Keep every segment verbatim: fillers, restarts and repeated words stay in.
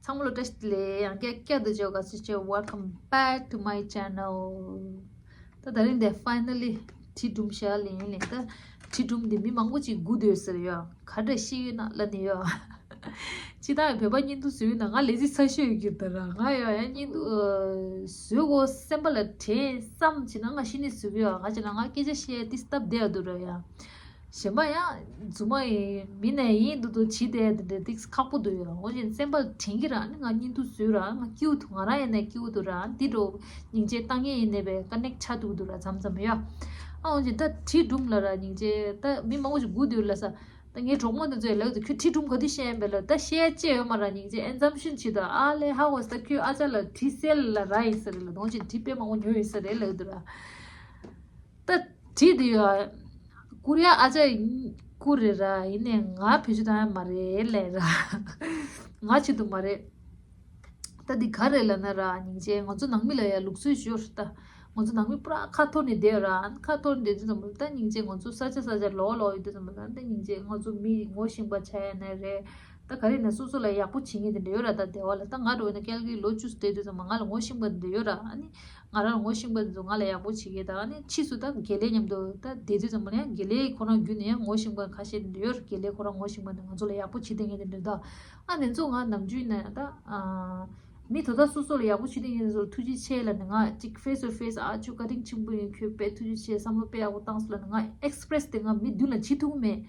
ཚང་མ་ལ་བཀྲ་ཤིས་བདེ་ལེགས། ཡང་བསྐྱར་བསྐྱར་དུ་བྱོས། དགའ་བསུ་ཆེ། Welcome back to my channel. ད་ད་རིང་འདི་finally་དྲི་སྒྲུང་བཤད་ལེ་ཡིན་ལེ། ད་དྲི་སྒྲུང་འདི་མི་མང་པོ་ཅིག་སྒུག་སྡོད་ཟེར་ཡོད། ག་འདྲ་ཤེས་ཡོད་ན་ལབ་ནས་ཡོད། ཅི་ད་བོད་པ་བརྙན་ཐུང་བཟོས་ཡོད་ན་ང་ལས་ཚིག་ཚ་ཤོས་ཡོད་ཀྱི་ད་ར། ང་ཡང་ཡང་བརྙན་ཐུང་བཟོས་གོ་སེམས་པ་ལ་དྲན་བསམ་བྱས་ན་ང་གཞི་ནས་བཟོས་ཡོད། ང་བྱས་ན་ང་སྐད་ཆ་བཤད་དེ་སྟབས་བདེ་བ་འདུག་ར་ཡ། གཞན་པ་ཡང་རྫུན་མ་ཡིན་མི་ནས་ཡིན་འདུག་འདུག་བྱེད་བསྡད་དེ་འདྲ་ཏིག་ཁག་པོ་འདུག་ཡ། འོ་བཞིན་སེམས་པ་དྲན་གྱི་ར་ནི་ང་བརྙན་ཐུང་བཟོས་ར་ང་སྐྱིད་པོ་འདུག་ང་རང་ཡིན་ནས་སྐྱིད་པོ་འདུག་ར་འདི་འགྲོ་སྙིང་རྗེ་ལྟ་ངན་ཡིན་ནས་པའི་ཀ་ནེག་ཆགས་འདུག་འདུག་ར་མཚམས་མཚམས་ཡ། ཨ་འོ་བཞིན་ད་དྲི་སྒྲུང་ལ་ར་སྙིང་རྗེ་ད་མི་མང་པོ་ཞིག་སྒུག་འདུག་ལ་ས། ད་ངའི་གྲོགས་མོ་དེ་ཚོས་ལབ་འདུག་ཁྱོད་དྲི་སྒྲུང་ག་དུས་བཤད་ཡིན་པས་ལ་ད་བཤད་ཅེས་ཡོད་མ་ར་སྙིང་རྗེ་ཨེན་ཛམ་ཤིན་ཆི་ད་ཨ་ལེ་ཧ་གོ་ས་ད་ཁྱོད་ཨ་ཅག་ལ་དྲི་སེལ་ལ་ར་ཡིན་ས་རེད་ལ་འོ་བཞིན་དྲི་དཔེ་མང་པོ་ཉོ་ཡིན་ས་རེད་ལབ་འདུག་ར། ད་དྲི་དེ་ཡོད། ཀོ་རི་ཡ་ཨ་ཅག་ཀུ་རེད་ར་ཡིན་ནས་ང་བེད་སྤྱོད་བཏང་ཡ་མ་རེད་ལས་ར། ང་ཆེད་དུ་མ་རེད། ད་འདི་ག་རེད་ལབ་ན་ར་སྙིང་རྗེ་ང་ཚོ་ནང་མི་ལ་ཡ་ལུགས་སྲོལ་ཞོར་ད། ང་ཚོ་ནང་མི་པུ་ར་ཁ་འཐོར་ནས་བསྡད་ཡོད་ར་ཨ་ཁ་འཐོར་ནས་བསྡད་དུས་ཙམ་པ་ད་སྙིང་རྗེ་ང་ཚོ་ས་ཆ་ས་ཆ་ལོག་ལོག་ཡོད་དུས་ཙམ་པ་ད་སྙིང་རྗེ་ང་ཚོ་མི་ངོ་ཤེས་པ་ཆགས་ཡ་ན་རེད། ད་ག་རེ་ན་སོ་སོ་ལ་ཡག་པོ་བྱེད་མཁན་དེ་འདྲ་ཡོད་ར་ད་སྡེ་བ་ལ་ད་ང་འགྲོ་ན་ཀལ་གི་ལོ་བཅུ་བསྡད་དུས་ཙམ་པ་ང་ལ་ངོ་ཤེས་པ་དེ་འདྲ་ཡོད་ར་ཨ་ནི། ང་རང་ངོ་ཤེས་པ་འདི་ཚོ་ང་ལ་ཡག་པོ་བྱེད་ཀྱི་ད་ཨ་ནི་ཕྱིས་སུ་ད་དགེ་ལས་མཉམ་དུ་ད་བསྡད་དུས་ཙམ་པ་ནས་དགེ་ལས་ཁོ་རང་བརྒྱུད་ནས་ཡང་ངོ་ཤེས་པ་ཁ་ཤས་འདི་ཡོད་དགེ་ལས་ཁོ་རང་ངོ་ཤེས་པ་འདི་ང་ཚོ་ལ་ཡག་པོ་བྱེད་བསྡད་མཁན་དེ་འདྲ་ད་ཨ་ནི་ཚོ་ང་ནམ་རྒྱུན་ནས་ད་མི་དོ་ད་སོ་སོ་ལ་ཡག་པོ་བྱེད་བསྡད་མཁན་དེ་ཚོ་ལ་ཐུགས་རྗེ་ཆེ་ལབ་ནས་ང་ཅིག་ཕེས་ཊུ་ཕེས་ཨ་ཆུ་བཀའ་དྲིན་ཆེན་པོ་ཡིན་ཁྱོད་དཔེ་ཐུགས་རྗེ་ཆེ་བསམ་བློ་དཔེ་ཡག་པོ་བཏང་སོང་ལབ་ནས་ང་ཨེགས་པི་རེས་དེ་ང་མི་མདུན་ལ་བྱེད་ཐུབ་ཀྱི་མེད།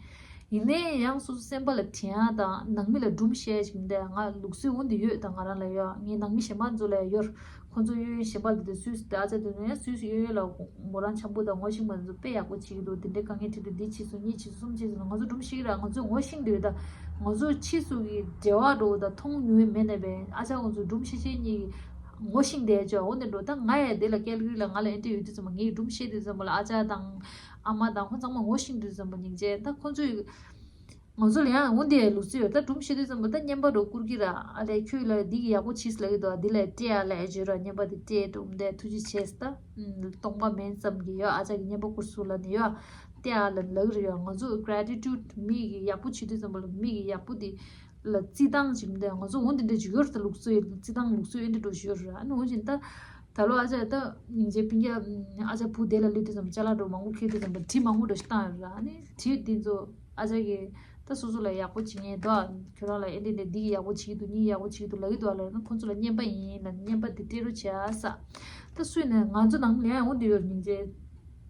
ཡིན་ནའི་ཡང་སོ་སོ་སེམས་པ་ལ་དྲན་ཡ་དང་ནང་མི་ལ་སྒྲུང་བཤད་ཞིག་འདི་ང་ལུགས་སྲོལ་འོ་འདི་ཡོད་དང་ང་རང་ལ་ཡོད་ངའི་ནང་མི་གཞན་པ་ཚོ་ལ་ཡོད་ཁོ་ཚོ་གཡོ་ཡོན་གཞན་པ་འདི་དེ་སུས་དེ་ཨ་ཅག་དེ་ནས་ཡང་སུས་གཡོ་ཡོན་ལ་མོ་རང་འཆམ་པོ་དང་ངོ་ཤེས་པ་འདི་ཚོ་དཔེ་ཡག་པོ་བྱེད་ཀྱི་འདུག་འདི་འདྲའི་དཀའ་ངལ་འཕྲད་དུས་འདི་བྱེད་སོང་གཉིས་བྱེད་སོང་གསུམ་བྱེད་སོང་ང་ཚོ་སྒྲུང་བཤད་ཀྱི་ར་ང་ཚོ་ངོ་ཤེས་འདི་ཡོད་ད་ང་ཚོ་ཕྱིས་སུ་གི་འབྲེལ་བ་འགྲོ་ད་མཐོང་མྱོང་ཡོད་མེད་ནས་པས་ཨ་ཅག་ང་ཚོ་སྒྲུང་བཤད་བཤད་གཉིས་ངོ་ཤེས་བསྡད་ཅོ་འོ་འདི་འགྲོ་ད་ང་ཡ་དེ་ལ་ཀལ་གི་རི་ལ་ང་ལ་ཨེ་འདྲ་ཡོད་དུས་ཙམ་པ་ངའི་སྒྲུང་བཤད་དུས་ཙམ་པ་ལ་ཨ་ཅག་དང་། ཨ་མ་དང་ཁོ་ཚང་མ་ངོ་ཤེས་དུས་ཙམ་པ་སྙིང་རྗེ་ད་ཁོ་ཚོས་ང་ཚོ་ལ་ཡང་འོ་འདི་ཡ་ལུགས་སྲོལ་ཡོད་ད་སྒྲུང་བཤད་དུས་ཙམ་པ་ད་རྔན་པ་རོ་བསྐུར་གི་ར་ཨ་ལས་ཁྱོད་ལ་འདི་གི་ཡག་པོ་བྱིས་ལ་གི་འདུག་འདི་ལ་སྤྲད་ཨ་ལས་བརྗོད་ར་རྔན་པ་འདི་སྤྲད་སྒྲུང་འདི་ཐུགས་རྗེ་ཆེ་ད་སྟོང་པ་མིན་ཙམ་གི་ཡོད་ཨ་ཅག་གི་རྔན་པ་བསྐུར་སུ་ལ་ནི་ཡོད་སྤྲད་ཨ་ལ་ལ་གི་ར་ཡོད་ང་ཚོ་གྷ་རེ་ཊི་ཊུཌ་མི་གི་ཡག་པོ་བྱེད་དུས་ཙམ་པ་ལ་མི་གི་ཡག་པོ་འདི་ལ་རྩིས་སྟངས་ཅིག་འདི་ང་ཚོ་འོ་འདི་འདྲ་ཅིག་ཡོད་ར་ད་ལུགས་སྲོལ་རྩིས་སྟངས་ལུགས་སྲོལ་ཨེ་འདྲ་འགྲོ་ཞིག་ཡོད་ར་ཨ་ནི་འོ་བཞིན་ད། ད་ལོ་ཨ་ཅག་ད་སྙིང་རྗེ་སྤུན་ཀྱག་ཨ་ཅག་བུ་དེ་ལ་ལུས་དུས་ཙམ་ཅ་ལག་འགྲོ་མང་པོ་ཁྱེར་དུས་ཙམ་པ་དྲི་མང་པོ་འགྲོ་ཞིག་བཏང་ཡོད་ར་ཨ་ནི་དྲི་འདི་ཚོ་ཨ་ཅག་གིས་ད་སོ་སོ་ལ་ཡག་པོ་བྱེད་ངེས་འདུག་ཁྱོད་རང་ལ་ཨེ་འདི་འདི་འདི་ཡག་པོ་བྱེད་ཀྱི་འདུག་གཉིས་ཡག་པོ་བྱེད་ཀྱི་འདུག་ལབ་ཀྱི་འདུག་ལབ་ན་ཁོང་ཚོ་ལ་རྔན་པ་ཡིན་ལབ་ནས་རྔན་པ་འདི་སྤྲད་རོགས་བྱས་ས་ད་སུས་ནས་ང་ཚོ་ནང་ལ་ཡང་འོང་དུ་ཡོད་སྙིང་རྗེ།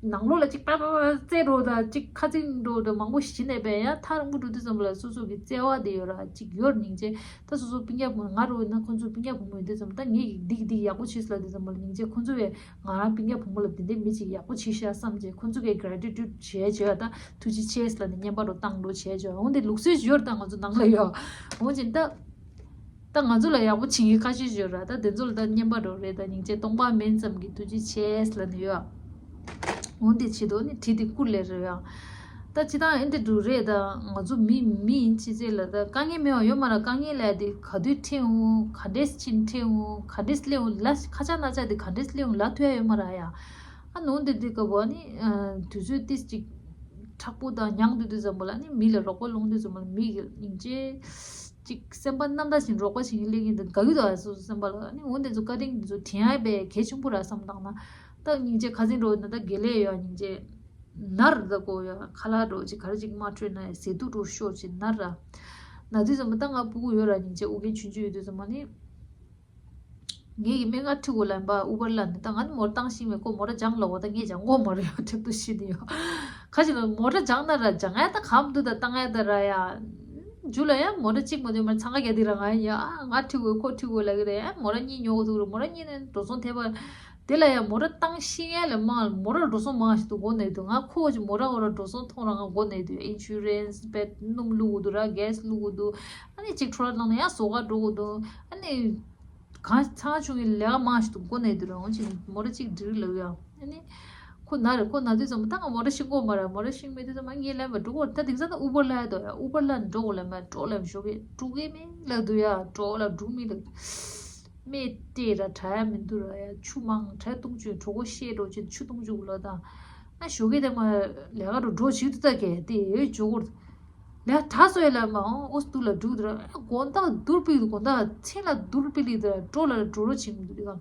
ནང་ལོགས་ལ་ཅིག་པ་པ་པ་རྩེ་འགྲོ་དང་ཅིག་ཁ་ཚིག་འགྲོ་དང་མང་པོ་ཞིག་ནས་པས་ཡང་ཐག་རིང་པོ་འགྲོ་དུས་ཙམ་པ་ལ་སོ་སོ་གི་བརྩེ་བ་དེ་ཡོད་ར་ཅིག་ཡོད་སྙིང་རྗེ་ད་སོ་སོ་སྤུན་ཀྱག་བུ་ང་རུ་ཡིན་ན་ཁོང་ཚོ་སྤུན་ཀྱག་བུ་མོ་ཡིན་དུས་ཙམ་ད་ངས་ཀྱི་འདི་གི་འདི་གི་ཡག་པོ་བྱས་ལ་དུས་ཙམ་པ་ལ་སྙིང་རྗེ་ཁོང་ཚོ་བས་ང་རང་སྤུན་ཀྱག་བུ་མོ་ལ་འདི་འདྲའི་མི་ཅིག་ཡག་པོ་བྱས་ཤག་བསམ་རྗེས་ཁོང་ཚོ་གས་གྷ་རེ་ཊི་ཊུཌ་བྱས་བྱས་ད་ཐུགས་རྗེ་ཆེ་ལ་ནི་རྔན་པ་རུ་བཏང་འགྲོ་བྱས་བྱས་འོང་དེ་ལུགས་སྲོལ་ཡོད་ད་ང་ཚོ་ནང་ལ་ཡོད་འོང་ཅིང་ད། ད་ང་ཚོ་ལ་ཡག་པོ་བྱེད་མཁན་ཁ་ཤས་ཡོད་ར་ད་དེ་ཚོ་ལ་ད་རྔན་པ་འགྲོ་རེད་ད་སྙིང་རྗེ་སྟོང་པ་མིན་ཙམ་གྱི་ཐུགས་རྗེ་ཆེ་ལབ་ནས་ཡོད། འོ་འདི་བྱེད་དོ་ནི་བྲིས་ཏེ་བསྐུར་ལས་རེད་ཡ། ད་སྤྱི་བཏང་ཨེ་འདྲ་འགྲོ་རེད་ད་ང་ཚོ་མི་མི་ཡིན་ཕྱི་ཚེ་ལ་ད་དཀའ་ངལ་མེད་པ་ཡོད་མ་ར་དཀའ་ངལ་ལས་དེ་ག་དུས་འཕྲད་འོང་ག་འདྲས་ཕྱིན་འཕྲད་འོང་ག་འདྲས་སླེབས་འོང་ལ་ཁ་ཆག་སྣ་ཆག་དེ་ག་འདྲས་སླེབས་འོང་ལ་ཐུ་ཡ་ཡོད་མ་ར་ཡ། ཨ་ནོ་འདི་འདི་ག་བོ་ནི་དུས་ཚོད་ཏིས་ཅིག་མཁྲེགས་པོ་དང་མྱངས་དུས་དུས་ཙམ་པ་ལ་ནི་མི་ལ་རོགས་པ་སློང་དུས་ཙམ་པ་ལ་མི་གི་སྙིང་རྗེ། ཅིག་སེམས་པ་རྣམ་དག་ཅིག་རོགས་པ་བྱེད་མཁན་སླེབས་མཁན་དེ་དགའ་གི་འདུག་ཨ་སོ་སོ་སེམས་པ་ལ་ཨ་ནི་འོ་འདི་ཚོ་བཀའ་དྲིན་འདི་ཚོ་དྲན་ཡ་བས་གལ་ཆེན་པོ་ར་བསམ་བཏང་ན་ད་སྙིང་རྗེ་ཁ་སེང་འགྲོ་ན་ད་དགེ་ལས་ཡོད་སྙིང་རྗེ་ནར་ད་གོ་ཡ་ཁ་ལག་འགྲོ་ཅིག་ག་རེ་ཅིག་མ་འཕྲོད་ན་ཟས་དུག་འགྲོ་ཤོར་ཅིག་ནར་ར་ན་དུས་ཙམ་པ་ད་ང་ཕྲུ་གུ་ཡོད་ར་སྙིང་རྗེ་ཨུ་རྒྱན་ཆུང་ཆུང་ཡོད་དུས་ཙམ་པ་ནི་ངེད་ཀྱི་སྨན་ཁང་ཁྲིད་དགོས་ལབ་པ་ཨུ་བར་ལ་ནི་ད་ང་ནི་མོ་ཊ་བཏང་ཤེས་མེད་ཁོ་མོ་ཊ་སྦྱངས་ལ་འོ་ད་ངས་སྦྱང་གོ་མ་རེད་ཡ་ཁྲེབ་ཏུ་ཤི་ནི་ཡོད་ཁ་ཅིག་ལ་མོ་ཊ་སྦྱངས་ན་ར་སྦྱང་ཡ་ད་གམ་དུ་ད་བཏང་ཡ་ད་ར་ཡ། རྒྱུ་ལ་ཡང་མོ་ཊ་གཅིག་མ་འདུག་མར་འཚང་ཁ་རྒྱག་དེ་ར་ང་ཡ་ང་ཁྲིད་དགོས་ཁོ་ཁྲིད་དགོས་ལབ་ཀྱི་རེད་ཡ་མོ་ཊ་གཉིས་ཉོ་དགོས་འདུག་རེད་མོ་ཊ་གཉིས་ནས་འགྲོ་སོང་ཐེབས་པ། དེ་ལ་ཡང་མོ་ཊ་བཏང་ཤེས་ཡ་ལས་མང་མོ་ཊ་འགྲོ་སོང་མང་ཞིག་འདུག་མགོ་ནས་འདུག་ང་ཁོ་ཅིག་མོ་ཊ་འོ་ར་འགྲོ་སོང་མཐོང་ར་ང་མགོ་ནས་འདུག་ཨིན་ཤུ་རན་སི་པེ་སྣུམ་བླུག་དགོས་འདུག་ར་གེ་སི་བླུག་དགོས་འདུག་ཨ་ནི་གཅིག་འཕྲོ་བརླག་བཏང་ན་ཡང་ཟོག་ག་འགྲོ་དགོས་འདུག་ཨ་ནི། གང་ཚང་ཆུང་གི་ལས་ཀ་མང་ཞིག་ཏུ་མགོ་ནས་དུ་རང་ཅིག་མོ་ཊ་གཅིག་འགྲིག་ལབ་ཡ། ཨ་ནི། ཁོ་ན་རེ་ཁོ་ན་དུས་ཙམ་པ་ད་ང་མོ་ཊ་ཤིང་གོ་མ་ར་མོ་ཊ་ཤིང་མེད་དུས་ཙམ་པ་ངའི་ལན་པ་འགྲོ་གོ་ད་དེང་སང་ད་ཨུ་བར་ལ་ཡ་དོ་ཡ་ཨུ་བར་ལ་འགྲོ་གོ་ལ་མ་འགྲོ་ལ་ཞོག་གི་འགྲོ་གི་མིན་ལབ་དུ་ཡ་འགྲོ་ལ་འགྲོ་མི་ལབ། མེ་སྤྲད་ར་དྲ་ཡ་མི་འདུག་ར་ཡ་ཆུ་མང་དྲ་བཏུང་ཆུ་གྲོད་ཁོག་བཤལ་འགྲོ་ཆེ་ཆུ་བཏུང་ཆུ་གུ་ལ་དང་ཨ་ཞོག་གི་དེ་མ་ལས་ཀ་འགྲོ་འགྲོ་བྱེད་དུ་ད་གས་དེ་ཡོད་ཇོ་གོ། ལས་དྲག་སོ་ཡ་ལ་མ་ཨོ་སྟུ་ལ་འགྲུག་དུ་ར་དགོང་དག་དུར་པི་དུ་དགོང་དག་མཚན་ལ་དུར་པི་ལི་དུ་ར་འགྲོ་ལ་འགྲོ་རོ་ཆིང་དུ་དུ་གམ།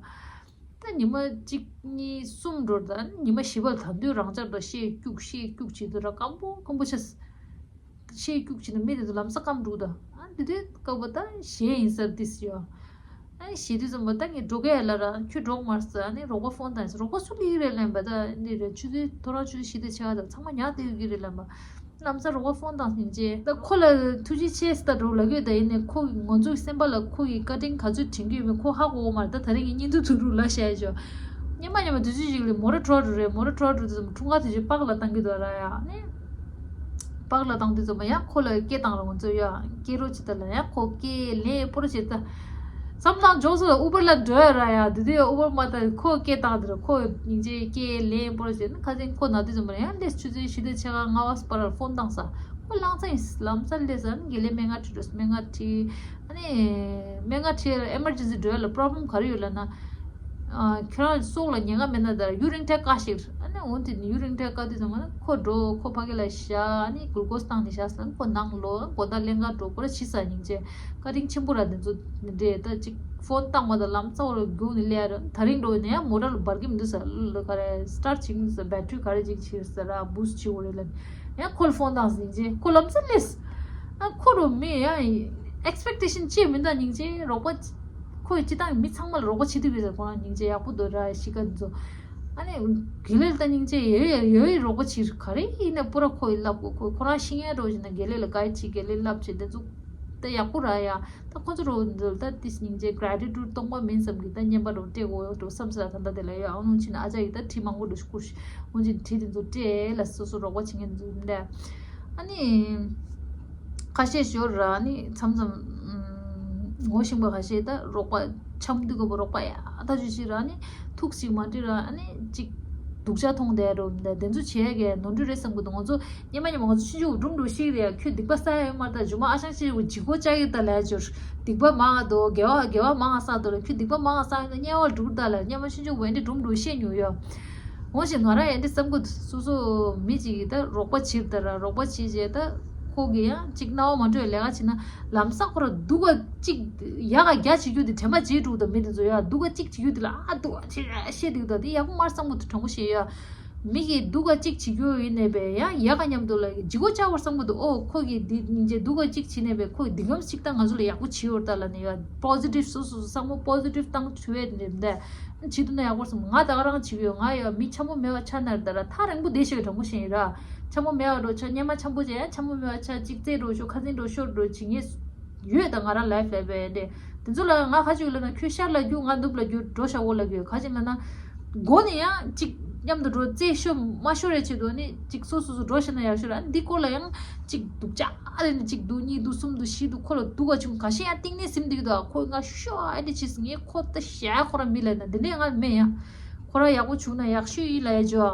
ད་ཉི་མ་གཅིག་གཉིས་གསུམ་འགྲོ་ད་ཉི་མ་བཞི་པ་ལ་ད་དུས་རང་ཅག་ད་ཤེས་སྐྱུག་ཤེས་སྐྱུག་བྱེད་དུ་ར་སྐམ་པོ་སྐམ་པོ་ཆ། ཤེས་སྐྱུག་བྱེད་ན་མི་དེ་ཚོ་ལམ་སང་སྐམ་འགྲོ་ད། ཨ་འདི་དུས་སྐབས་པ་ད་གཞས་ཡིན་ས་དིས་ཡོ། ཨ་ནི་ཞི་དུས་ཙམ་པ་ད་ངས་འགྲོ་གས་ལ་ར་ཁྱོད་འགྲོ་མར་ཟེར། ཨ་ནི་རོགས་པ་ཕོན་བཏང་ཟེར། རོགས་པ་སུ་ལི་རེད་ལན་པ་ད་འདི་རེད། ཆུ་ཚོད་ཐོ་རངས་ཆུ་ཚོད་བཞི་དང་ཕྱེད་ཀ་དང་ཚང་མ་ཉག་དེ་ཡོད་ཀྱི་རེད་ལན་པ། ལམ་སང་རོགས་པ་ཕོན་བཏང་ཟིན་རྗེས་ད་ཁོ་ལ་ཐུགས་རྗེ་ཆེ་ཟེར་ད་འགྲོ་ལབ་ཡོད། ད་ཡིན་ནས་ཁོ་ང་ཚོའི་སེམས་པ་ལ་ཁོ་གི་བཀའ་དྲིན་ག་ཚོད་དྲན་གྱི་ཡོད་མེད་ཁོ་ཧ་གོ་གོ་མ་རེད། ད་ད་རིང་གི་བརྙན་ཐུང་ཐུག་རུ་ལ་བཤད་ཆོག་སྙེ་མ་སྙེ་མ་དུས་ཚོད་ཅིག་ལ་མོ་ཊ་འགྲོ་འགྲོ་རེད། མོ་ཊ་འགྲོ་འགྲོ་དུས་ཙམ་འཁྲུངས་སྐར་དུས་ཚོད་པགས་ལ་བཏང་གི་འདུག་ར་ཡ་ནི། པགས་ལ་བཏང་དུས་ཙམ་པ་ཡང་ཁོ་ལ་སྐད་བཏང་ར་ང་ཚོ་ཡ་སྐད་རོ་ཅི་ད་ལ་ཡང་ཁོ་སྐད་ལན་པོ་ར་བྱེད་ད། བསམ་བློ་འཇོག་སོ་ཨུ་བར་ལ་འགྲོ་ཡ་ར་ཡ་དུས་དུས་ཨུ་བར་མ་ད་ཁོ་སྐད་བཏང་དུས་ར་ཁོ་སྙིང་རྗེ་སྐད་ལན་པོ་ར་བྱེད་ན་ཁ་སང་ཁོ་ན་དུས་ཙམ་པ་ཡང་ལས་ཆུ་ཚོད་བཞི་དང་ཕྱེད་ཀ་ལྔ་པ་སྤར་ར་ཕོན་བཏང་ས་ཁོ་ལང་ཚ་ཡིན་ལམ་སང་ལས་ས་དགེ་ལས་སྨན་ཁང་ཁྲིད་འགྲོ་སྨན་ཁང་ཁྲིད། ཨ་ནི་སྨན་ཁང་ཁྲིད་ཨེ་མར་ཇེན་སི་འགྲོ་ཡ་ལ་པྲོབ་ལེམ་ག་རེ་ཡོད་ལབ་ན། ཁྱོད་རང་སྲོག་ལ་ཉེན་ཁ་མེད་ན་ད་ཡུ་རིན་ཊེག་བཀག་ཤིག་ཨ་ནི་འོན་ཏེ་ཡུ་རིན་ཊེག་བཀག་དུས་ཙམ་པ་ན་ཁོ་འགྲོ་ཁོ་ཕ་གི་ལ་བཞག་ཨ་ནི་གུལ་ཀོས་བཏང་ནས་བཞག་ཟེར་ཁོ་ནང་ལོག་དགོང་དག་ལྷན་ཁང་འགྲོ་ཁོ་ར་ཕྱི་ས་སྙིང་རྗེ་བཀའ་དྲིན་ཆེན་པོ་ར་དེ་ཚོ་འདྲེ་ད་ཅིག་ཕོན་བཏང་བ་དང་ལམ་སང་བར་རྒྱུག་ནས་སླེབས་ར་ད་རིང་འགྲོ་ནས་ཡང་མོ་ཊ་ལ་འབར་གི་མི་འདུག་ས་ལ་ག་རེ་སི་ཊར་བྱེད་ཀྱི་མི་འདུག་ས་བེ་ཊི་རི་ག་རེ་ཅིག་བྱེད་ས་ར་བུ་སི་བྱེད་འོ་རེད་ལ་ཡང་ཁོ་ལ་ཕོན་བཏང་སྙིང་རྗེ་ཁོ་ལམ་སང་སླེབས། ཨ་ཁོ་རུ་མི་ཡང་ཨེག་སི་པེག་ཊེ་ཤན་ཅི་མི་འདུག་སྙིང་རྗེ་རོགས་པ། ཁོས་སྤྱི་བཏང་མི་ཚང་མ་ལ་རོགས་པ་བྱེད་ཐུབ་ཡོད་ཟེར་ཁོ་རང་སྙིང་རྗེ་ཡག་པོ་འདུག་ར་གཤིས་ཀ་འདི་ཚོ། ཨ་ནི་དགེ་ལས་ལ་ད་སྙིང་རྗེ་ཡོད་ཡོད་ཡོད་རོགས་པ་བྱེད་ག་རེ་ཡིན་ན་པུ་ར་ཁོ་ཡི་ལབ་གོ་ཁོ་ཁོ་རང་ཤེས་ཡ་འགྲོ་བཞིན་ན་དགེ་ལས་ལ་ག་ཡི་བྱེད་དགེ་ལས་ལབ་བྱེད་དེ་ཚོ་ད་ཡག་པོ་ར་ཡ་ད་ཁོ་ཚོ་རོགས་འདི་ཚོ་ད་ཏིས་སྙིང་རྗེ་གྷ་རེ་ཊི་ཊུཌ་སྟོང་པ་མིན་བསམ་གི་ད་བརྙན་པར་རོགས་སྤྲད་གོ་རོགས་བསམ་ས་ད་ད་དེ་ལ་ཡ་ཨ་ནུ་ཕྱིན་ན་ཨ་ཅག་ཡི་ད་བྲིས་མང་པོ་འགྲོ་ཤི་ཁུར་ཤི་འོན་ཅིག་བྲིས་དེ་ཚོ་སྤྲད་ལ་སོ་སོ་རོགས་པ་བྱེད་མཁན་ཚོ་འདྲ་ཨ་ནི། ཁ་ཤས་ཞོར་ར་ནི་མཚམས་མཚམས་ངོ་ཤེས་པ་ཁ་ཤས་ད་རོགས་པ་འཆམ་དུས་སྐབས་རོགས་པ་ཡ་ད་ཅུ་ཞིག་ར་ནི་ཐུགས་གཅིག་མ་འདྲི་ར་ནི་གཅིག་སྡུག་ཅག་མཐོང་བསྡད་རོ་མི་འདུག་དེ་ཚོ་བྱས་གས་ནོར་འཁྲུལ་རེད་བསམ་གི་འདུག་ང་ཚོ་སྙེ་མ་སྙེ་མ་ང་ཚོ་ཆུང་ཆུང་སྒྲུང་འགྲོ་ཤེས་རེད་ཡ་ཁྱོད་སྡིག་པ་བསགས་ཡ་ཡོད་མ་རེད་ད་ཇུ་མ་ཨ་ཞང་ཅིག་གི་ཇི་གོ་ཅག་གི་ད་ལས་སྦྱོར་སྡིག་པ་མང་ང་འདུག་དགེ་བ་དགེ་བ་མང་ང་བསགས་འདུག་ལ་ཁྱོད་སྡིག་པ་མང་ང་བསགས་ཡོད་ན་དམྱལ་བ་འགྲོ་གི་ད་ལ་སྙེ་མ་ཆུང་ཆུང་བས་འདི་སྒྲུང་འགྲོ་ཤེས་མྱོང་ཡ། འོ་ཞེས་ང་རང་ཡང་འདི་བསམ་གི་སོ་སོ་མི་གཅིག་གིས་ད་རོགས་པ་བྱེད་ད་ར་རོགས་པ་བྱེད་བྱས་ད་ཁོ་གིས་ཡང་གཅིག་སྣང་བ་མ་འགྲོ་བའི་ལས་ཀ་བྱེད་ན་ལམ་སང་ཁོ་ར་སྡུག་ག་གཅིག་ཡག་ག་རྒྱ་བྱེད་རྒྱུ་དེ་དྲན་པ་བརྗེད་འགྲོ་གི་ད་མི་དེ་ཚོ་ཡ་སྡུག་ག་གཅིག་བྱེད་རྒྱུ་དེ་ལ་ཨ་སྡུག་ག་བྱེད་བཤད་འདུག་ད་དེ་ཡག་པོ་མར་བསམ་གི་དྲང་པོ་བཤད་ཡ་མི་གིས་སྡུག་ག་གཅིག་བྱེད་རྒྱུ་ཡིན་ནས་པས་ཡང་ཡག་ག་མཉམ་དུ་ལ་ཇི་གོ་ཅག་བར་བསམ་གི་འདུག་ཨོ་ཁོ་གིས་འདི་སྙིང་རྗེ་སྡུག་ག་གཅིག་བྱེད་ནས་པས་ཁོ་གིས་འདི་གམ་གཅིག་ད་ང་ཚོ་ལ་ཡག་པོ་བྱེད་ཡོད་ད་ལ་ནས་ཡ་པོ་ཟི་ཊིབ་སོ་སོ་སོ་བསམ་བློ་པོ་ཟི་ཊིབ་བཏང་ཐུབ་ཡས་འདྲ་མི་འདུག་བྱེད་ཐུབ་ན་ཡག་པོ་སོང་། ང་ད་ག་རང་བྱེད་ཀྱི་ཡོད། ང་ཡ་མི་འཆམ་པོ་མེད་པ་ཆགས་ན་རེད་ད་ར་ཐག་རིང་པོ་བསྡད་ཤེས་དྲང་པོ་བཤད་ཡིན་ར། འཆམ་པོ་མེད་པ་འགྲོ་ཆ་སྙེ་མ་འཆམ་པོ་བྱས་ཡ་འཆམ་པོ་མེད་པ་ཆ་གཅིག་རྩེད་འགྲོ་ཤོག་ཁ་སེང་འགྲོ་ཤོར་འགྲོ་བྱེད་ངེས་ཡོད་ད་ང་རང་ལའིབ་ལ་བས་འདྲ་དེ་ཚོ་ལ་ང་ག་ཅིག་ལབ་ན་ཁྱོད་ཤར་ལ་རྒྱུག་ང་ནུབ་ལ་རྒྱུག་འགྲོ་ཤག་འོ་ལབ་ཀྱི་ཡོད། ག་ཅིག་ལབ་ན་མགོ་ནས་ཡང་གཅིག་མཉམ་དུ་འགྲོ་རྩེད་ཤོར་མ་ཤོར་རེ་བྱེད་དོ་ནི་གཅིག་སོ་སོ་སོ་འགྲོ་ཤེས་ན་ཡག་ཤོས་ར་འདི་སྐོར་ལ་ཡང་གཅིག་སྡུག་ཅག་ཨ་རེ་ནི་གཅིག་འདུག་གཉིས་འདུག་གསུམ་འདུག་བཞི་འདུག་ཁོ་ལ་སྡུག་ག་བྱུང་ཁ་ཤས་ཡང་གཏིང་ནས་ཟིན་འདུག་ད་ཁོས་ང་ཤོ་ཨ་འདི་བྱས་སོང་ངས་ཁོ་ད་ཞག་ཁོ་ར་མི་ལ་ན་འདི་འདྲས་ང་མེད་ཡ། ཁོ་ར་ཡག་པོ་བྱུང་ན་ཡག་ཤོས་ཡིན་ལ་ཡ་ཇོ།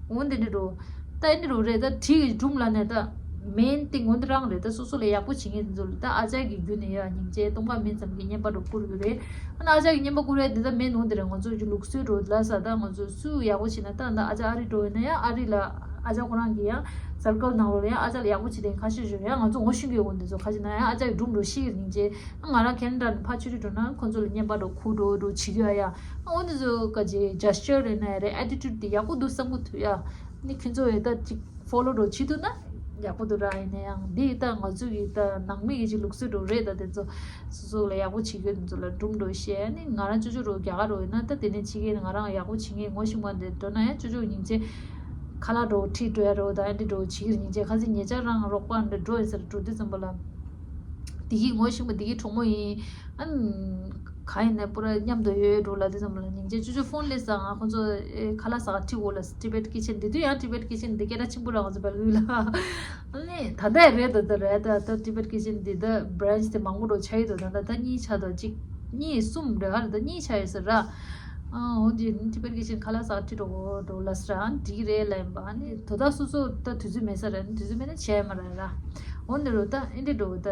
འོ་འདི་འདྲས་འགྲོ། ད་འདི་འདྲས་རེད་ད་བྲིས་ཀྱི་སྒྲུང་ལ་ནས་ད་མེན་ཏིང་འོ་འདི་རང་རེད་ད་སོ་སོ་ལ་ཡག་པོ་བྱེད་མཁན་འདི་ཚོ་ལ་ད་ཨ་ཅག་གི་རྒྱུད་ནས་ཡ་སྙིང་རྗེ་སྟོང་པ་མིན་ཙམ་གྱི་བརྙན་པར་འགྲོ་བསྐུར་གི་རེད། ཨ་ན་ཨ་ཅག་གི་བརྙན་པར་བསྐུར་ཡ་འདི་ད་མེན་འོ་འདི་རེད། ང་ཚོ་ཀྱི་ལུགས་སྲོལ་འགྲོ་ལ་ས་ད་ང་ཚོ་སུ་ཡག་པོ་བྱེད་ན་ད་ད་ཨ་ཅག་ཨ་རི་འགྲོ་ཡོད་ན་ཡ་ཨ་རི་ལ་ཨ་ཅག་ཁོ་རང་གི་ཡ་སར་ཀལ་ནང་ལོགས་ལ་ཡ་ཨ་ཅག་ལ་ཡག་པོ་བྱེད་མཁན་ཁ་ཤས་ཤོད་ཡ་ང་ཚོ་ངོ་ཤེས་ཀྱི་ཡོད་འདི་ཚོ་ཁ་ཤས་ན་ཡ་ཨ་ཅག་གི་སྒྲུང་འགྲོ་ཤེས་ཀྱི་སྙིང་རྗེ། ང་རང་ཁེ་ན་ཌ་ནས་ཕར་ཆོས་རིག་འགྲོ་ན་ཁོ་ཚོ་ལ་བརྙན་པར་འགྲོ་ཁུར་འགྲོ་འགྲོ་བྱེད་ཀྱི་ཡ། ཨོ་འདི་ཚོ་ག་ཅེ་ཇེ་སི་ཅར་རེད་ན་རེད་ཨེ་ཊི་ཊུཌ་དེ་ཡག་པོ་འདུག་བསམ་གི་འདུག་ཡ། ནི་ཁྱོད་ཚོ་ཡོད་ད་ཅིག་ཕོ་ལོ་འགྲོ་བྱེད་ཐུབ་ན་ཡག་པོ་འདུག་ར། ཡིན་ན་ཡང་འདི་ད་ང་ཚོ་གི་ད་ནང་མི་གི་ཅིག་ལུགས་སྲོལ་འགྲོ་རེད། ད་དེ་ཚོ་སོ་སོ་ལ་ཡག་པོ་བྱེད་རྒྱུ་དེ་ཚོ་ལ་སྒྲུང་འགྲོ་བཤད་ནི་ང་རང་ཅོ་ཅོ་རུ་རྒྱ་གར་རུ་ཡོད་ན་ད་དེ་ནས་ཕྱི་རྒྱལ་ནས་ང་རང་ཡག་པོ་བྱེད་མཁན་ངོ་ཤེས་མ་འདི་འགྲོ་ན་ཡང་ཅོ་ཅོ་སྙིང་རྗེ་ཁ་ལག་འགྲོ་ཁྲིད་འགྲོ་ཡ་རུ་ད་ཨ་འདི་འགྲོ་བྱེད་ཀྱི་སྙིང་རྗེ་ཁ་སང་ཉེ་ཆར་རང་རོགས་པ་འདི་འགྲོ་ཡིན་ཟེར་འགྲོ་དུས་ཙམ་པ་ལ། དེ་གི་ངོ་ཤེས་པ་དེ་གི་གྲོགས་མོ་ཡིན། ཨ་ནི་ག་ཡིན་ན་པུ་ར་མཉམ་དུ་ཡོད་འགྲོ་ལ་དེ་ཙམ་ལ་སྙིང་རྗེ་ཅོ་ཅོ་ཕོན་སླེབས་སོང་། ང་ཁོང་ཚོ་ཨེ་ཁ་ལག་ཟ་ག་ཁྲིད་འོ་ལ་ཊི་བེཊ་ཀི་ཆེན་དེ་དུས་ཡང་ཊི་བེཊ་ཀི་ཆེན་དེ་སྐད་གྲགས་ཆེན་པོ་ར་ང་ཚོ་བལ་ཡུལ་ལ། ཨ་ནི་ད་ལྟ་ཡང་རེད་ད་ད་རེད་ད་ད་ཊི་བེཊ་ཀི་ཆེན་དེ་ད་བྷ་རན་ཆི་དེ་མང་པོ་འགྲོ་ཆགས་ཡོད་ད་ད་ད་གཉིས་ཆགས་ད་གཅིག་གཉིས་གསུམ་རེད་ཧ་རེད་ད་གཉིས་ཆགས་ཡོད་ཟེར་ར། ཨ་འོ་དེ་ཊི་བེཊ་ཀི་ཆེན་ཁ་ལག་ཟ་ག་ཁྲིད་འགྲོ་འགྲོ་ལ་ཟེར་ཨ་ནི་འགྲིག་གི་རེད་ལབ་ཡིན་པ། ཨ་ནི་དོ་བདག་སོ་སོ་ད་དུས་ཚོད་མེད་ས་རེད། ཨ་ནི་དུས་ཚོད་མེད་ན་བྱས་མ་རེད་ར། འོ་ནི་རུ་ད་ཨེ་འདྲ་འགྲོ་ད་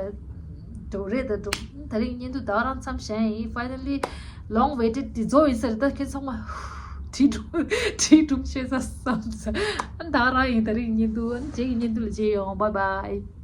འགྲོ་རེད་ད་འགྲོ། ད་རིང་བརྙན་ཐུང་ད་ག་རང་མཚམས་བཞག་ཡིན། Finally long waited དེ་རྫོགས་ཡིན་ས་རེད། ད་ཁྱེད་ཚང་མ་བྲིས་སྒྲུང་བྲིས་སྒྲུང་བཤད་ས་བསམ་ས་ཨ་ནི་ད་ག་རང་ཡིན། ད་རིང་བརྙན་ཐུང་ཨ་ནི་རྗེས་ཀྱི་བརྙན་ཐུང་ལ་མཇལ་ཡོང་། Bye bye.